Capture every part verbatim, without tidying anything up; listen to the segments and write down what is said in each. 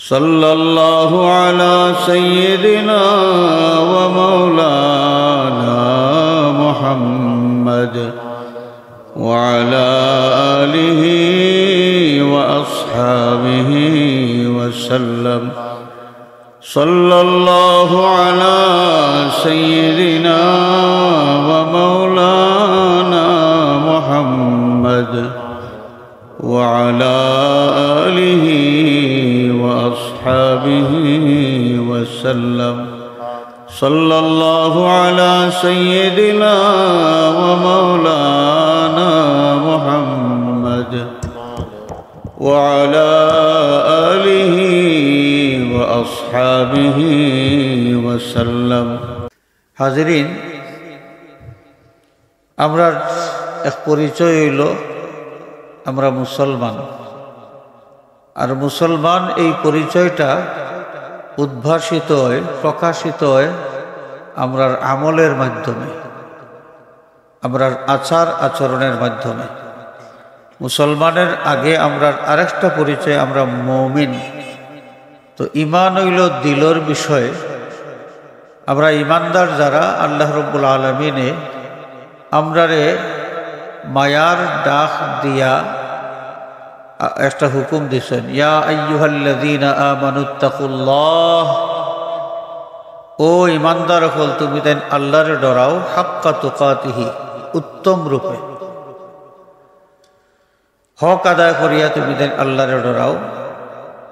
صلى الله على سيدنا ومولانا محمد وعلى آله وأصحابه وسلم. صلى الله على سيدنا ومولانا محمد وعلى آله وأصحابه وسلم. صلى الله على سيدنا ومولانا محمد وعلى آله وأصحابه وسلم. হাজিরিন, আমরার এক পরিচয় অইলো আমরা মুসলমান। আর মুসলমান এই পরিচয়টা উদ্ভাসিত অয়, প্রকাশিত অয় আমরার আমলের মাধ্যমে, আমরার আচার আচরণের মাধ্যমে। মুসলমানের আগে আমরার আরেকটা পরিচয়, আমরা মুমিন। তো ঈমান অইলো দিলর বিষয়। আমরা ঈমানদার যারা, আল্লাহ রব্বুল আলামিনে আমরারে মায়ার ডাক দিয়া আ-, একটা হুকুম দিছইন, "ইয়া আইয়ুহাল্লাযীনা আমানুত্তাকুল্লাহ।" ও ঈমানদার অকল, তুমিতাইন আল্লাহরে ডরাও, হাক্কা তুকাতিহি, উত্তম রূপে। হক আদায় করিয়া তুমিতাইন আল্লাহরে ডরাও।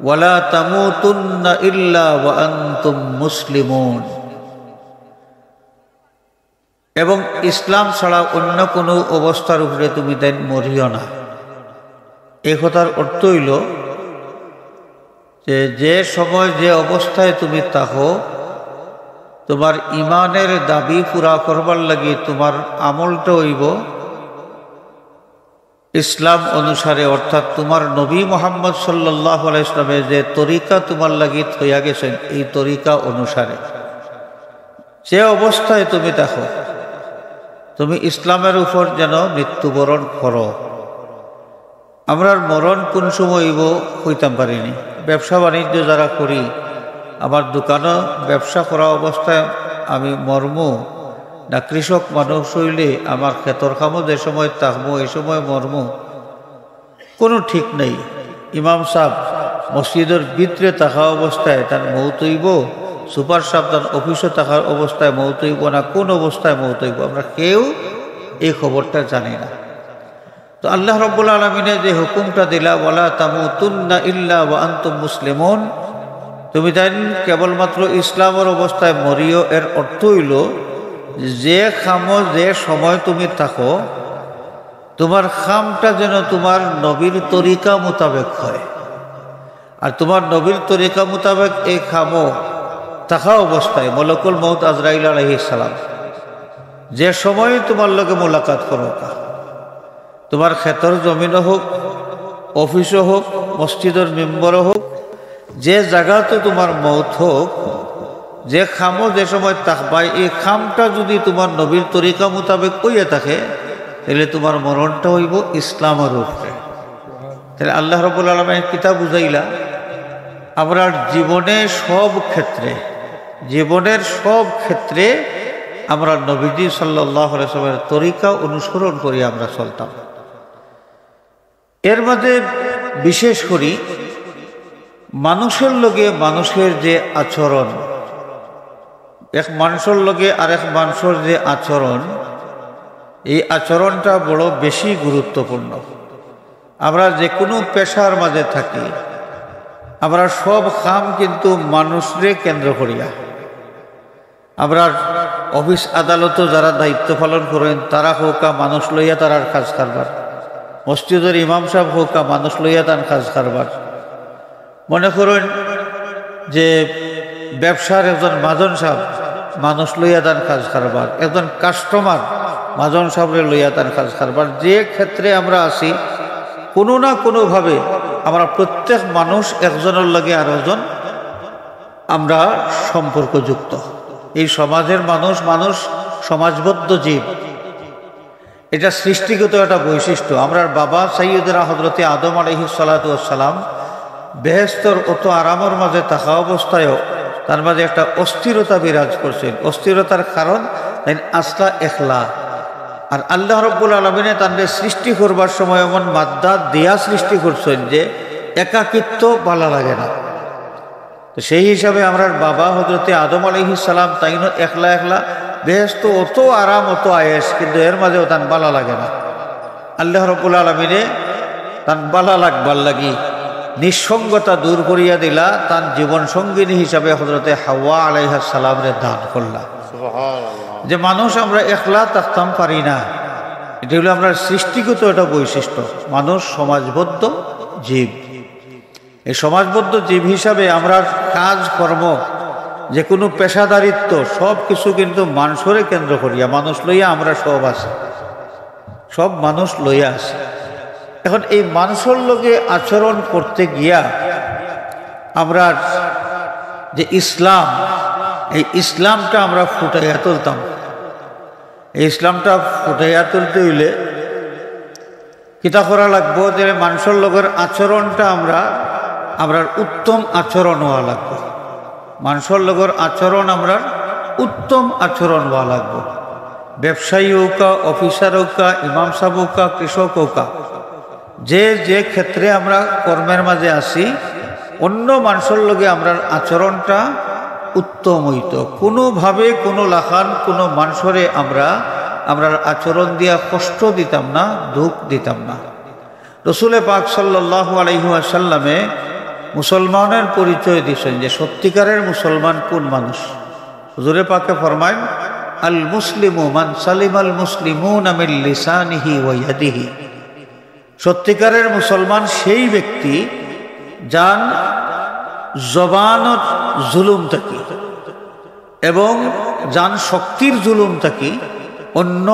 "ওয়ালা তামুতুন্না ইল্লা ওয়া আনতুম মুসলিমুন।" এবং ইসলাম ছাড়া অন্য কোনো অবস্থার উপরে তুমিতাইন মরিও না। এই কথার অর্থ অইলো যে, যে সময় যে অবস্থায় তুমি থাকো, তুমার ঈমানের দাবি পুরা করবার লাগি তুমার আমলটা অইবো ইসলাম অনুসারে, অর্থাৎ তুমার নবী মুহাম্মদ সাল্লাল্লাহু আলাইহি ওয়াসাল্লামে যে তরিকা তুমার লাগি থইয়া গেছইন, এই তরিকা অনুসারে। যে অবস্থায় তুমি থাকো, তুমি ইসলামের উপর যেন মৃত্যুবরণ করো। আমরার মরণ কোন সময় অইবো, কইতাম পারি নি। ব্যবসা বাণিজ্য যারা করি, আমার দোকানো ব্যবসা করা অবস্থায় আমি মরমু, না কৃষক মানুষ অইলে আমার খেতর কামো যে সময় থাকমু, এই সময় মরমু, কোনো ঠিক নাই। ইমাম সাব মসজিদর ভিতরে থাকা অবস্থায় তান মউত অইবো, সুপার সাব তান অফিসো থাকার অবস্থায় মউত অইবো, না কোন অবস্থায় মউত অইবো, আমরা কেউ এই খবরটা জানি না। তো আল্লাহ রব্বুল আলামিনে যে হুকুমটা দিলা, "ওয়ালা তামুতুন্না ইল্লা ওয়া আনতুম মুসলিমুন", তুমিতাইন কেবলমাত্র ইসলামর অবস্থায় মরিও, এর অর্থ অইলো যে কামো যে সময় তুমি থাকো, তুমার কামটা যেন তুমার নবীর তরিকা মোতাবেক হয়। আর তুমার নবীর তরিকা মোতাবেক এই কামো থাকা অবস্থায় মলকুল মউত আজরাইল আলাইহিস সালাম যে সময় তুমার লগে মোলাকাত করউক্কা, তুমার খেতর জমিনো হোক, অফিসো হোক, মসজিদর মিম্বরো হোক, যে জাগাত তুমার মউত হোক, যে কামো যে সময় থাকবায়, এই কামটা যুদি তুমার নবীর তরিকা মোতাবেক অইয়া থাকে, তাইলে তুমার মরণটা অইবো ইসলামর উপরে। তাইলে আল্লাহ রব্বুল আলামিন কিতা বুঝাইলা? আমরার জীবনে সব ক্ষেত্রে, জীবনের সব ক্ষেত্রে আমরা নবীজি সাল্লাল্লাহু আলাইহি ওয়াসাল্লামের তরিকা অনুসরণ করি আমরা চলতাম। এর মাঝে বিশেষ করি মানুষের লগে মানুষের যে আচরণ, এক মানুষর লগে আরেক মানুষর যে আচরণ, এই আচরণটা বড় বেশি গুরুত্বপূর্ণ। আমরা যে কোনো পেশার মাঝে থাকি, আমরা সব কাম কিন্তু মানুষরে কেন্দ্র করিয়া। আমরার অফিস আদালতো যারা দায়িত্ব পালন করইন, তারা হউক্কা মানুষ লইয়া তারার কাজ কারবার, মসজিদর ইমাম সাব হউক্কা মানুষ লইয়া তান কাজ কারবার। মনে করইন যে ব্যবসার একজন মাজন সাব মানুষ লইয়া তান কাজ কারবার, একজন কাস্টমার মাজন সাবরে লইয়া তান কাজ কারবার। যে ক্ষেত্রে আমরা আছি, কোনো না কোনোভাবে আমরা প্রত্যেক মানুষ একজনর লগে আরোজন আমরা সম্পর্কযুক্ত। এই সমাজের মানুষ, মানুষ সমাজবদ্ধ জীব, এটা সৃষ্টিগত একটা বৈশিষ্ট্য। আমরার বাবা সাইয়্যিদুনা হযরতে আদম আলাইহিস সালাতু ওয়াস সালাম বেহেস্তর অত আরামর মাঝে থাকা অবস্থায়ও তান মাঝে একটা অস্থিরতা বিরাজ করছিল। অস্থিরতার কারণ তাইন আছলা একলা। আর আল্লাহ রব্বুল আলমিনে তানরে সৃষ্টি করবার সময় এমন মাদ্দা দিয়া সৃষ্টি করছেন যে একাকিত্ব ভালা লাগে না। তো সেই হিসাবে আমরার বাবা হজরতে আদম আলাইহিস সালাম তাইনও একলা একলা, বেহেস্ত অত আরাম, অত আয়েশ, কিন্তু এর মাঝেও তান ভালা লাগে না। আল্লাহ রব্বুল আলমিনে তান ভালা লাগবার লাগি নিঃসঙ্গতা দূর করিয়া দিলা, তান জীবন সঙ্গিনী হিসাবে হজরতে হাওয়া আলাইহাস সালামরে দান করলা। যে মানুষ আমরা একলা থাকতাম পারি না, এটা হলো আমরার সৃষ্টিগত একটা বৈশিষ্ট্য। মানুষ সমাজবদ্ধ জীব। এই সমাজবদ্ধ জীব হিসাবে আমরার কাজ কর্ম, যে কোনো পেশাদারিত্ব, সব কিছু কিন্তু মানুষরে কেন্দ্র করিয়া, মানুষ লইয়া আমরা সব আছি, সব মানুষ লইয়া আছি। এখন এই মানুষর লগে আচরণ করতে গিয়া আমরার যে ইসলাম, এই ইসলামটা আমরা ফুটাইয়া তুলতাম। এই ইসলামটা ফুটাইয়া তুলতে হইলে কিতা করা লাগবো? যে মানুষর লগর আচরণটা আমরা, আমরার উত্তম আচরণ হওয়া লাগবো। মানুষর লগর আচরণ আমরার উত্তম আচরণ হওয়া লাগবো। ব্যবসায়ী হউক্কা, অফিসার হউক্কা, ইমাম সাব হউক্কা, কৃষক হউক্কা, যে যে ক্ষেত্রে আমরা কর্মের মাঝে আছি, অন্য মানুষর লগে আমরার আচরণটা উত্তম হইতো। কোনোভাবে কোনো লাখান কোনো মানুষরে আমরা, আমরার আচরণ দিয়া কষ্ট দিতাম না, দুঃখ দিতাম না। রসুলে পাক সাল্লাল্লাহু আলাইহি ওয়াসাল্লামে মুসলমানের পরিচয় দিছেন যে সত্যিকারের মুসলমান কোন মানুষ। হুজুরে পাকে ফরমাইন, "আল মুসলিমু মান সালিমাল মুসলিমুনা মিন লিসানিহি ওয়া ইয়াদিহি।" সত্যিকারের মুসলমান সেই ব্যক্তি যান জবানর জুলুম থাকি এবং যান শক্তির জুলুম থাকি অন্য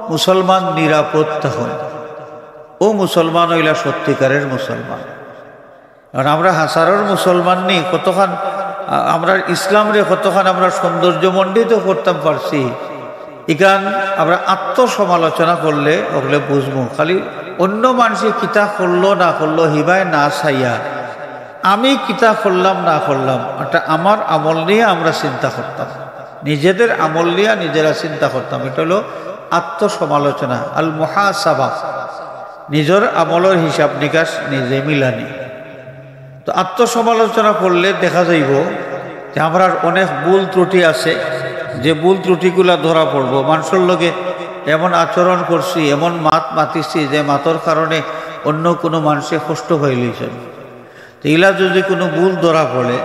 মুসলমান নিরাপদ তখন। ও মুসলমান হইলা সত্যিকারের মুসলমান। কারণ আমরা হাজারর মুসলমান নি, কতখান, আ-, আমরার ইসলামরে কতখান আমরা সৌন্দর্যমণ্ডিত করতাম পারছি, ইখান আমরা আত্মসমালোচনা করলে ওগুলো বুঝবো। খালি অন্য মানুষে কিতা করলো না করলো, হিবায় না চাইয়া আমি কিতা করলাম না করলাম, এটা আমার আমল নিয়ে আমরা চিন্তা করতাম, নিজেদের আমল নিয়ে নিজেরা চিন্তা করতাম। এটা হলো আত্মসমালোচনা, আল মুহাসাবা, নিজের আমলের হিসাব নিকাশ নিজে মিলানি। তো আত্মসমালোচনা করলে দেখা যাইব যে আমরার অনেক ভুল ত্রুটি আছে, যে ভুল ত্রুটিগুলা ধরা পড়বো। মানুষের লগে এমন আচরণ করছি, এমন মাত মাতিছি যে মাতর কারণে অন্য কোনো মানুষে কষ্ট পাইলিছেন। তো ইলা যদি কোনো ভুল ধরা পড়ে,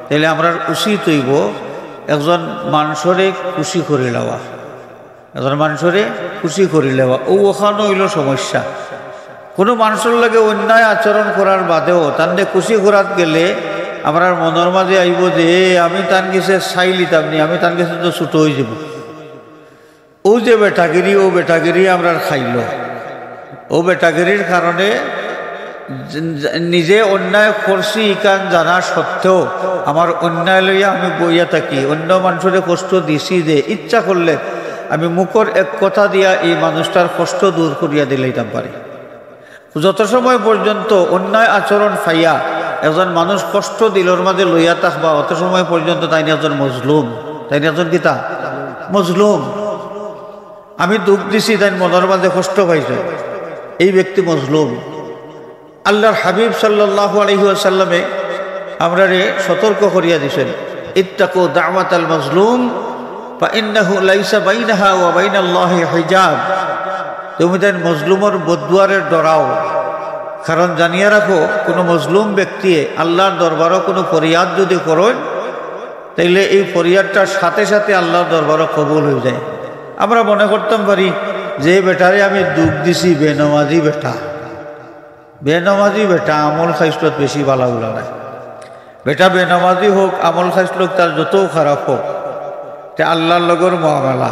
তাহলে আমরার উচিত হইব একজন মানুষরে খুশি করি লওয়া, একজন মানুষরে খুশি করি লওয়া। ও ওখানো হইল সমস্যা। কোনো মানুষের লগে অন্যায় আচরণ করার বাদেও তানরে খুশি করাত গেলে আমরার মনের মাঝে আইব যে, "এ, আমি তান গেছে চাইলিতাম নি, আমি তান গেছে তো ছোট হয়ে যাব।" ও যে বেটাগিরি, ও বেটাগিরি আমরার খাইল। ও বেটাগিরির কারণে যে-, যে-, নিজে অন্যায় করছি ইখান জানা সত্ত্বেও আমার অন্যায় লইয়া আমি বইয়া থাকি, অন্য মানুষরে কষ্ট দিছি যে ইচ্ছা করলে আমি মুখর এক কথা দিয়া এই মানুষটার কষ্ট দূর করিয়া দিলাইতাম পারি। যত সময় পর্যন্ত অন্যায় আচরণ পাইয়া একজন মানুষ কষ্ট দিলর মাঝে লইয়া থাকবা, অত সময় পর্যন্ত তাইন একজন মজলুম, তাইন একজন কিতা? মজলুম। আমি দুঃখ দিছি, তাইন মনের মাঝে কষ্ট পাইছে, এই ব্যক্তি মজলুম। আল্লাহর হাবিব সাল্লাল্লাহু আলাইহি ওয়াসাল্লামে আমরারে সতর্ক করিয়া দিছেন, "ইত্তাকু দাওয়াতাল মাজলুম, ফা ইন্নাহু লাইসা বাইনাহা ওয়া বাইনাল্লাহি হিজাব।" তুমি তাইন মজলুমর বদদুয়ারে ডরাও, কারণ জানিয়া রাখো, কোনো মজলুম ব্যক্তিয়ে আল্লাহর দরবারও কোনো ফরিয়াদ যদি করেন, তাইলে এই ফরিয়াদটার সাথে সাথে আল্লাহর দরবারও কবুল হয়ে যায়। আমরা মনে করতাম পারি যে বেটারে আমি দুঃখ দিছি, বেনমাজি বেটা, বেনমাজি বেটা, আমল খাইসলত বেশি বালা উলা নাই। বেটা বেনমাজি হোক, আমল খাইসলত তার যতও খারাপ হোক, তে আল্লাহর লগর মুআমালা।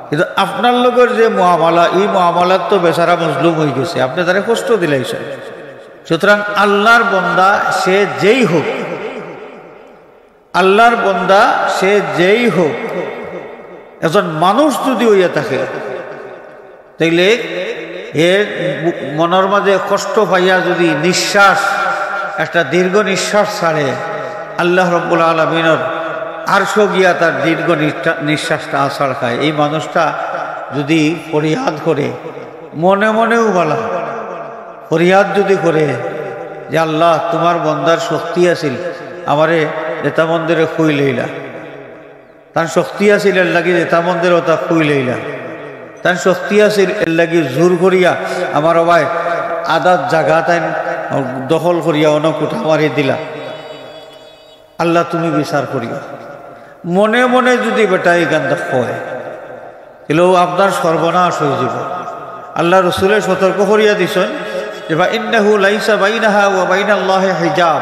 কিন্তু আপনার লগর যে মুআমালা, এই মুআমালাত তো বেচারা মজলুম হয়ে গেছে, আপনি তারে কষ্ট দিলাইছেন। সুতরাং আল্লাহর বন্দা সে যেই হোক, আল্লাহর বন্দা সে যেই হোক, একজন মানুষ যদি হইয়া থাকে, তাইলে এ মনের মাঝে কষ্ট পাইয়া যদি নিঃশ্বাস একটা দীর্ঘ নিঃশ্বাস ছাড়ে, আল্লাহ রব্বুল আলামিনর আরশো গিয়া তার দীর্ঘ নিঃশ্বা-, নিঃশ্বাসটা আছাড় খায়। এই মানুষটা যদি ফরিয়াদ করে, মনে মনেও বালা ফরিয়াদ যদি করে যে, "আল্লাহ, তোমার বন্দার শক্তি আছিল, আমারে নেতা মন্দিরে খুই লইলা।" তান শক্তি আছিল, এর লাগি নেতা মন্দিরে ওটা খুই লইলা। তান শক্তি আছিল, এর লাগি জোর করিয়া আমার ভাই আদাত জাগা তাইন দখল করিয়া অনো কুঠা মারি দিলা। আল্লাহ, তুমি বিচার করিও। মনে মনে যদি বেটা এই গানটা কয়, তাহলে ও আপনার সর্বনাশ হয়ে যাব। আল্লাহ রসুলে সতর্ক করিয়া দিছেন যে, "ফা ইন্নাহু লাইসা বাইনাহা ওয়া বাইনাল্লাহি হিজাব।"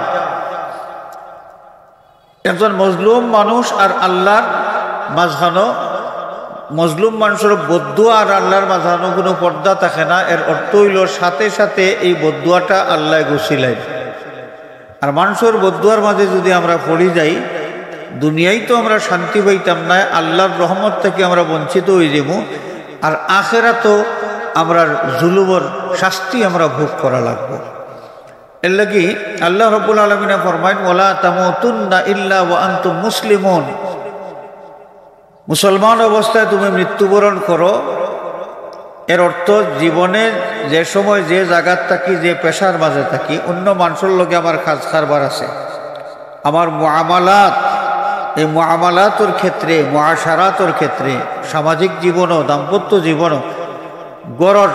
একজন মজলুম মানুষ আর আল্লাহর মাঝখানো, মজলুম মানুষের বদদুয়া আর আল্লাহর মাঝখানো কোনো পর্দা থাকে না। এর অর্থ হইল, সাথে সাথে এই বদদুয়াটা আল্লাহ গুছিলেন। আর মানুষের বদদুয়ার মাঝে যদি আমরা পড়ি যাই, দুনিয়ায় তো আমরা শান্তি পাইতাম না, আল্লাহর রহমত থেকে আমরা বঞ্চিত হয়ে যাব, আর আখেরাতও আমরা জুলুমর শাস্তি আমরা ভোগ করা লাগবো। এর লাগি আল্লাহ রব্বুল আলামিনে ফরমাইন, "ওয়ালা তামুতুন্না ইল্লা ওয়া আনতুম মুসলিমুন।" মুসলমান অবস্থায় তুমি মৃত্যুবরণ করো। এর অর্থ, জীবনে যে সময় যে জায়গাত থাকি, যে পেশার মাঝে থাকি, অন্য মানুষের লগে আমার কাজ কারবার আছে, আমার মুআমালাত, এই মুআমালাতর ক্ষেত্রে, মুআশারাতর ক্ষেত্রে, সামাজিক জীবনও, দাম্পত্য জীবনও, ঘরর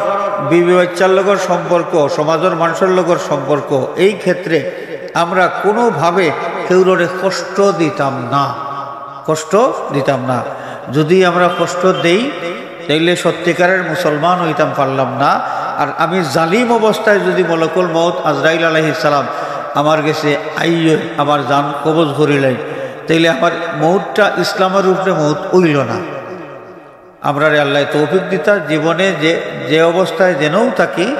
বিবি বাচ্চার লগর সম্পর্ক, সমাজর মানুষের লগর সম্পর্ক, এই ক্ষেত্রে আমরা কোনোভাবে কেউররে কষ্ট দিতাম না, কষ্ট দিতাম না। যদি আমরা কষ্ট দেই, তাইলে সত্যিকারের মুসলমান হইতাম পারলাম না। আর আমি জালিম অবস্থায় যদি মলকুল মউত আজরাইল আলাইহিস সালাম আমার গেছে আইয়ে আমার জান কবজ করিলাই, তাইলে আমার মউতটা ইসলামের উপরে মউত হইল না। আমরারে আল্লাহ তৌফিক দিতা, জীবনে যে, যে অবস্থায় যেনও থাকি,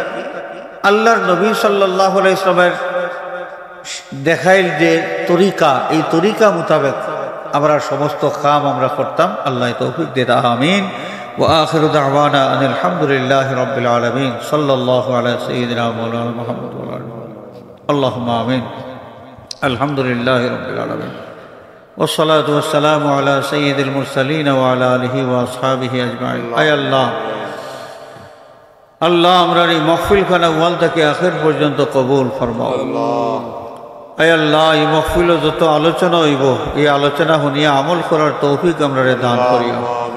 আল্লাহর নবী সাল্লাল্লাহু আলাইহি ওয়াসাল্লামের দেখাইল যে তরিকা, এই তরিকা মোতাবেক আমরা সমস্ত কাম আমরা করতাম। আল্লাহ তৌফিক দিতা। আমিন। ওয়া আখিরু দাওয়ানা আনিল হামদুলিল্লাহি রাব্বিল আলামিন। সাল্লাল্লাহু আলা সাইয়্যিদিনা মাওলানা মুহাম্মদ ওয়া আলা আলিহি। আল্লাহুম্মা আমিন। আলহামদুলিল্লাহি রাব্বিল আলামিন। والصلاة والسلام على سيد المرسلين وعلى آله وأصحابه أجمعين। আয় আল্লাহ, আল্লাহ, আমরার এই মাহফিলখান আউয়াল থাকি আখের পর্যন্ত কবুল ফরমাও। আয় আল্লাহ, এই মাহফিলো যত আলোচনা হইব, এই আলোচনা হুনিয়া আমল করার তৌফিক আমরারে দান করিও।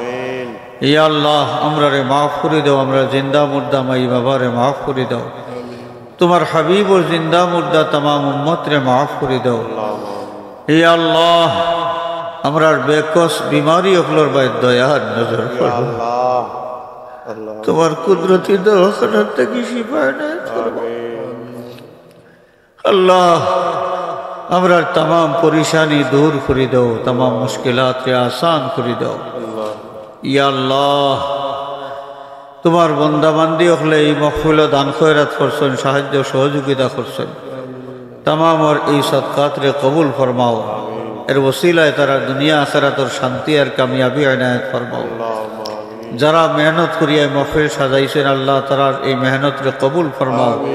ইয়া আল্লাহ, আমরারে মাফ করি দাও, আমরার জিন্দা মুর্দা মাই বাবারে মাফ করি দাও। তোমার হাবিবর জিন্দা মুর্দা তামাম উম্মতরে মাফ করি দাও। হে আল্লাহ, আমরার বেকস বিমারি অকলর বায় দয়ার নজর করো। তোমার কুদরতি দওয়াখানার থাকি শিফা এনায়েত করো। আল্লাহ, আমরার তামাম পরিশানি দূর করি দাও, তামাম মুশকিলাতরে আসান করি দাও। ইয়া আল্লাহ, তোমার বন্দা বান্দি অকলে এই মহফিলো দান খয়রাত করছেন, সাহায্য সহযোগিতা করছেন, তামামর এই সদকাতরে কবুল ফরমাও। এর ওসিলায় তারার দুনিয়া আখেরাতর শান্তি আর কামিয়াবি এনায়েত ফরমাও। যারা মেহনত করিয়া এই মহফিল সাজাইছেন, আল্লাহ, তারার এই মেহনতরে কবুল ফরমাও।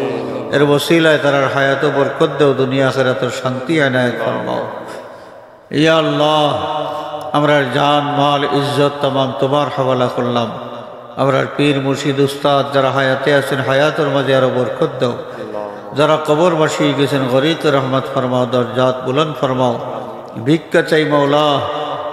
এর ওসিলায় তারার হায়াতো বরকত দেও, দুনিয়া আখেরাতর শান্তি এনায়েত ফরমাও। ইয়া আল্লাহ, আমরার জান, মাল, ইজ্জত তামাম তোমার হাওয়ালা করলাম। আমরার পীর, মুর্শিদ, উস্তাদ যারা হায়াতে আছেন, হায়াতর মাঝে আরো বরকত দাও। যারা কবরবাসী হয়ে গেছেন, গরিকে রহমত ফরমাও, দরজাত বুলন্দ ফরমাও। ভিক্ষা চাই মাওলা,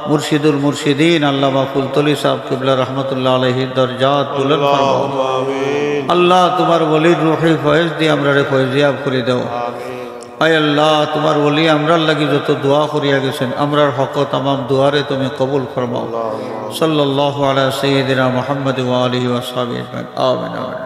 মুর্শিদুল মুর্শিদিন আল্লামা ফুলতলি সাহেব কিবলা রহমতুল্লাহ আলাইহির দরজাত বুলন্দ ফরমাও। আল্লাহুম্মা আমিন। আল্লাহ, তোমার ওলির রুহি ফয়েজ দিয়া আমরারে ফয়েজিয়াব করি দাও। আমিন। আয় আল্লাহ, তোমার ওলি আমরার লাগি যত দোয়া করিয়া গেছেন, আমরার হক তামাম দোয়ারে তুমি কবুল ফরমাও। আল্লাহুম্মা আমিন। সাল্লাল্লাহু আলা সাইয়্যিদিনা মুহাম্মদ ওয়া আলিহি ওয়া সাহবিহি আজমাইন। আমিন, আমিন।